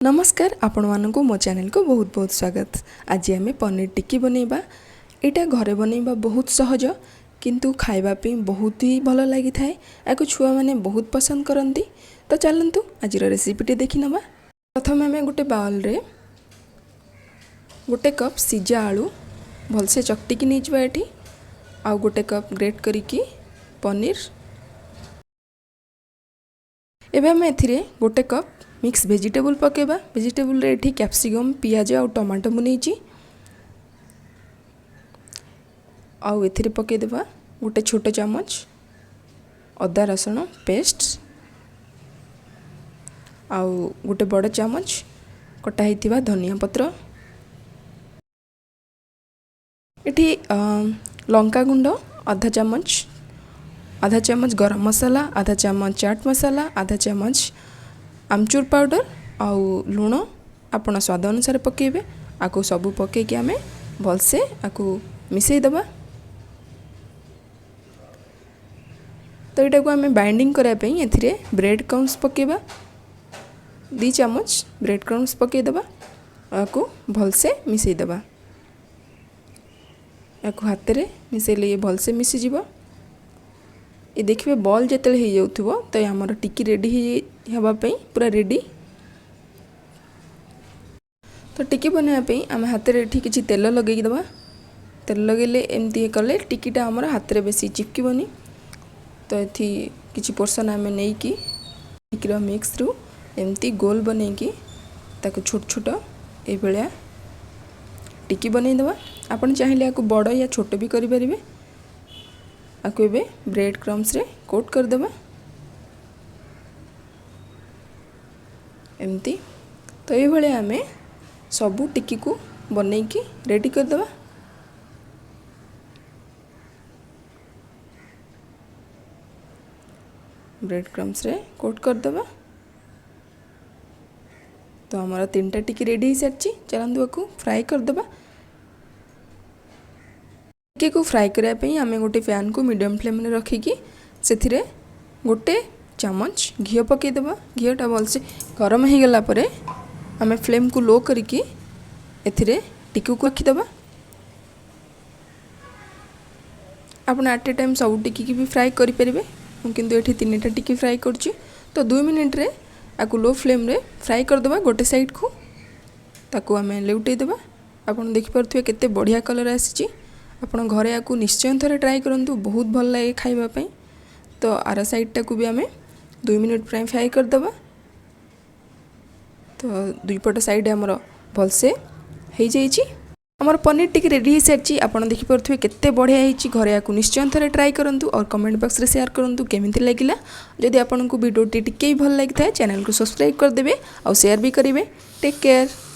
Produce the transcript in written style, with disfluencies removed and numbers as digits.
ନମସ୍କାର, ଆପଣମାନଙ୍କୁ ମୋ ଚ୍ୟାନେଲକୁ ବହୁତ ବହୁତ ସ୍ୱାଗତ। ଆଜି ଆମେ ପନିର ଟିକି ବନେଇବା। ଏଇଟା ଘରେ ବନେଇବା ବହୁତ ସହଜ, କିନ୍ତୁ ଖାଇବା ପାଇଁ ବହୁତ ହି ଭଲ ଲାଗିଥାଏ। ଏହାକୁ ଛୁଆମାନେ ବହୁତ ପସନ୍ଦ କରନ୍ତି। ତ ଚାଲନ୍ତୁ, ଆଜିର ରେସିପିଟି ଦେଖିନେବା। ପ୍ରଥମେ ଆମେ ଗୋଟେ ବାଉଲରେ ଗୋଟେ କପ୍ ସିଝା ଆଳୁ ଭଲସେ ଚକଟିକି ନେଇଯିବା ଏଠି, ଆଉ ଗୋଟେ କପ୍ ଗ୍ରେଟ୍ କରିକି ପନିର। ଏବେ ଆମେ ଏଥିରେ ଗୋଟେ କପ୍ ମିକ୍ସ ଭେଜିଟେବୁଲ୍ ପକାଇବା। ଭେଜିଟେବୁଲ୍ରେ ଏଠି କ୍ୟାପ୍ସିକମ୍, ପିଆଜ ଆଉ ଟମାଟୋ ମୁଁ ନେଇଛି। ଆଉ ଏଥିରେ ପକାଇଦେବା ଗୋଟେ ଛୋଟ ଚାମଚ ଅଦା ରସୁଣ ପେଷ୍ଟ ଆଉ ଗୋଟେ ବଡ଼ ଚାମଚ କଟା ହେଇଥିବା ଧନିଆ ପତ୍ର। ଏଠି ଲଙ୍କା ଗୁଣ୍ଡ ଅଧା ଚାମଚ, ଅଧା ଚାମଚ ଗରମ ମସଲା, ଅଧା ଚାମଚ ଚାଟ୍ ମସଲା, ଅଧା ଚାମଚ ଆମଚୁର ପାଉଡ଼ର ଆଉ ଲୁଣ ଆପଣ ସ୍ୱାଦ ଅନୁସାରେ ପକାଇବେ। ଆକୁ ସବୁ ପକାଇକି ଆମେ ଭଲସେ ଆକୁ ମିଶାଇ ଦେବା। ତ ଏଇଟାକୁ ଆମେ ବାଇଣ୍ଡିଂ କରିବା ପାଇଁ ଏଥିରେ ବ୍ରେଡ଼୍ କ୍ରମ୍ସ ପକାଇବା। 2 ଚାମଚ ବ୍ରେଡ଼୍ କ୍ରମ୍ସ ପକାଇଦେବା, ଆକୁ ଭଲସେ ମିଶାଇଦେବା। ଏହାକୁ ହାତରେ ମିଶାଇଲେ ଇଏ ଭଲସେ ମିଶିଯିବ। ଏ ଦେଖିବେ, ବଲ୍ ଯେତେବେଳେ ହେଇଯାଉଥିବ, ତ ଆମର ଟିକି ରେଡ଼ି ହେଇ ହେବା ପାଇଁ ପୁରା ରେଡ଼ି। ତ ଟିକି ବନେଇବା ପାଇଁ ଆମେ ହାତରେ ଏଠି କିଛି ତେଲ ଲଗେଇକି ଦେବା। ତେଲ ଲଗେଇଲେ, ଏମିତି କଲେ ଟିକିଟା ଆମର ହାତରେ ବେଶୀ ଚିପକିବନି। ତ ଏଠି କିଛି ପୋର୍ସନ୍ ଆମେ ନେଇକି ଟିକିର ମିକ୍ସରୁ ଏମିତି ଗୋଲ ବନେଇକି ତାକୁ ଛୋଟ ଛୋଟ ଏଇଭଳିଆ ଟିକି ବନେଇଦେବା। ଆପଣ ଚାହିଁଲେ ୟାକୁ ବଡ଼ ୟା ଛୋଟ ବି କରିପାରିବେ। ଆକୁ ଏବେ ବ୍ରେଡ଼୍ କ୍ରମ୍ସରେ କୋଟ୍ କରିଦେବା ଏମିତି। ତ ଏଇଭଳିଆ ଆମେ ସବୁ ଟିକିକୁ ବନେଇକି ରେଡ଼ି କରିଦେବା। ବ୍ରେଡ଼୍ କ୍ରମ୍ସରେ କୋଟ୍ କରିଦେବା। ତ ଆମର ତିନିଟା ଟିକି ରେଡ଼ି ହେଇସାରିଛି। ଚାଲନ୍ତୁ, ଆକୁ ଫ୍ରାଏ କରିଦେବା। ଟିକିକୁ ଫ୍ରାଏ କରିବା ପାଇଁ ଆମେ ଗୋଟେ ପ୍ୟାନ୍କୁ ମିଡ଼ିୟମ୍ ଫ୍ଲେମ୍ରେ ରଖିକି ସେଥିରେ ଗୋଟେ ଚାମଚ ଘିଅ ପକାଇଦେବା। ଘିଅଟା ଭଲସେ ଗରମ ହେଇଗଲା ପରେ ଆମେ ଫ୍ଲେମ୍କୁ ଲୋ କରିକି ଏଥିରେ ଟିକିକୁ ରଖିଦେବା। ଆପଣ ଆଟ୍ ଏ ଟାଇମ୍ ସବୁ ଟିକିକି ବି ଫ୍ରାଏ କରିପାରିବେ। ମୁଁ କିନ୍ତୁ ଏଠି ତିନିଟା ଟିକି ଫ୍ରାଏ କରୁଛି। ତ 2 ମିନିଟ୍ରେ ଆକୁ ଲୋ ଫ୍ଲେମ୍ରେ ଫ୍ରାଏ କରିଦେବା। ଗୋଟେ ସାଇଡ଼୍କୁ ତାକୁ ଆମେ ଲେଉଟେଇ ଦେବା। ଆପଣ ଦେଖିପାରୁଥିବେ କେତେ ବଢ଼ିଆ କଲର୍ ଆସିଛି। ଆପଣ ଘରେ ୟାକୁ ନିଶ୍ଚୟ ଥରେ ଟ୍ରାଏ କରନ୍ତୁ, ବହୁତ ଭଲ ଲାଗେ ଖାଇବା ପାଇଁ। ତ ଆର ସାଇଡ଼୍ଟାକୁ ବି ଆମେ 2 ମିନିଟ୍ ପାଇଁ ଫ୍ରାଏ କରିଦେବା। ତ ଦୁଇପଟ ସାଇଡ଼୍ ଆମର ଭଲସେ ହେଇଯାଇଛି। ଆମର ପନିର ଟିକେ ରେଡ଼ି ହେଇସାରିଛି। ଆପଣ ଦେଖିପାରୁଥିବେ କେତେ ବଢ଼ିଆ ହେଇଛି। ଘରେ ୟାକୁ ନିଶ୍ଚୟ ଥରେ ଟ୍ରାଏ କରନ୍ତୁ ଆଉ କମେଣ୍ଟ ବକ୍ସରେ ସେୟାର କରନ୍ତୁ କେମିତି ଲାଗିଲା। ଯଦି ଆପଣଙ୍କୁ ଭିଡ଼ିଓଟି ଟିକେ ବି ଭଲ ଲାଗିଥାଏ, ଚ୍ୟାନେଲକୁ ସବସ୍କ୍ରାଇବ୍ କରିଦେବେ ଆଉ ସେୟାର ବି କରିବେ। Take care.